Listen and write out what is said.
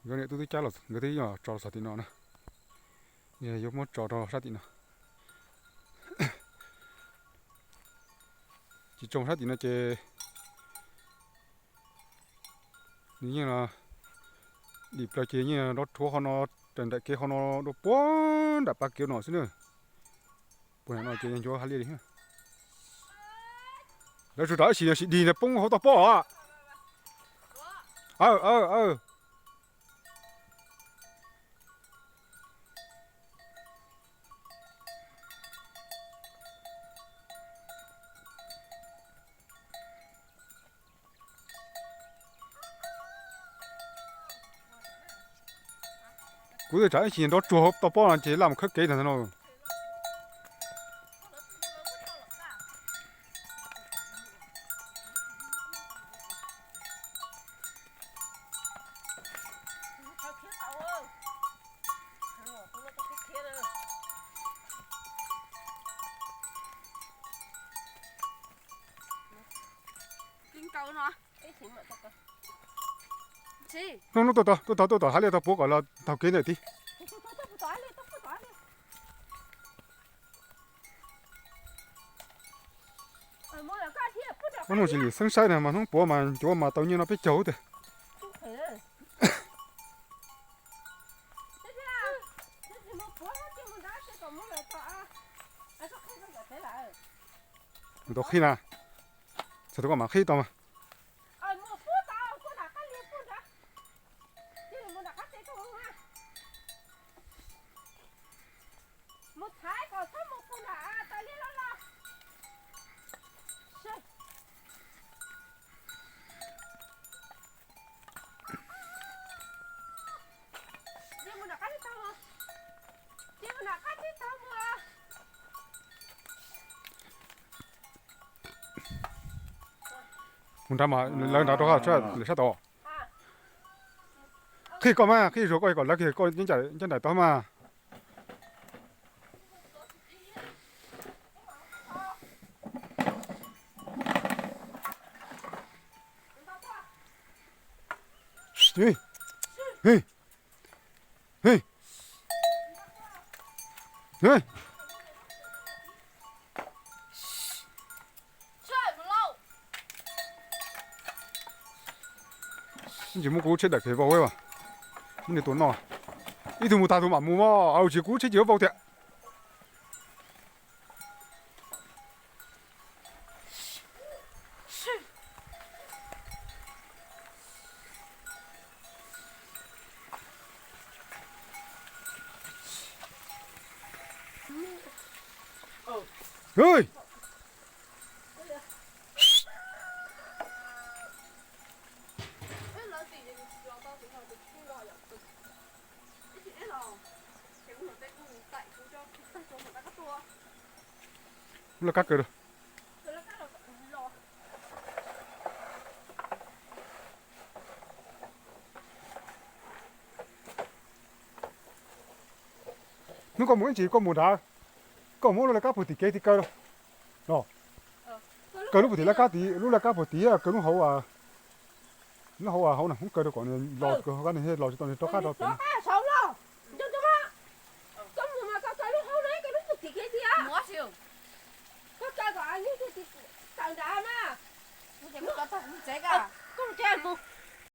Nkawd niam tub twb cab los, nkawd twb tso los txog tim no na. Yuav muab tso rau sab tim no. Tsis tso sab tim no ces nws yeej dim plaws ces yeej nrov rhuav qhov no, raws nraim kev qhov no dua puag nram pas kev no xwb na. Puag nram no ces ncuav hais li li. Lawv tsuas rov ib sim, sim dig ntawd poob hauv toj pob os. Aw, aw, aw. Kuv twb tsam ib sim nrov tsuag toj pob no ces laj mus khawb kev ntag no. Hnub hnub tuaj tod, tuaj tod, tuaj tom hav liaj tod puav kom los taug kev ntawm tid. Hnub no tsis lim xeeb saib na mas hnub puav mas ncuav mas tau nyiaj no peb caug tiag. Mus tau qhib na, txog tus koj mam qhib tau mas. Mus nrad mas lawv nrad rau lawv sab tod. Qhib koj mas, qhib zuag koj kom lawv kiag koj ncaj nraim tod mas. Tsis muab kuv tsheb daim pem vau as, muab nws tua noj. Ib tug mus tag tus mam mus mog, tsis kuv tsheb ces vau tiag. Lub laj kab kaw rau. Hnub koj mus ib ntsis koj mus nrad, koj muab lub laj kab puag tim kev tid kaw rau. Kaw lub puag tim laj kab tid, lub laj kab puag tid kaw lub hauv, lub hauv hauv na, muab kaw rau kom nws los, kaw hauv kab nws thiaj los tsis tau nws rov qab rau pem.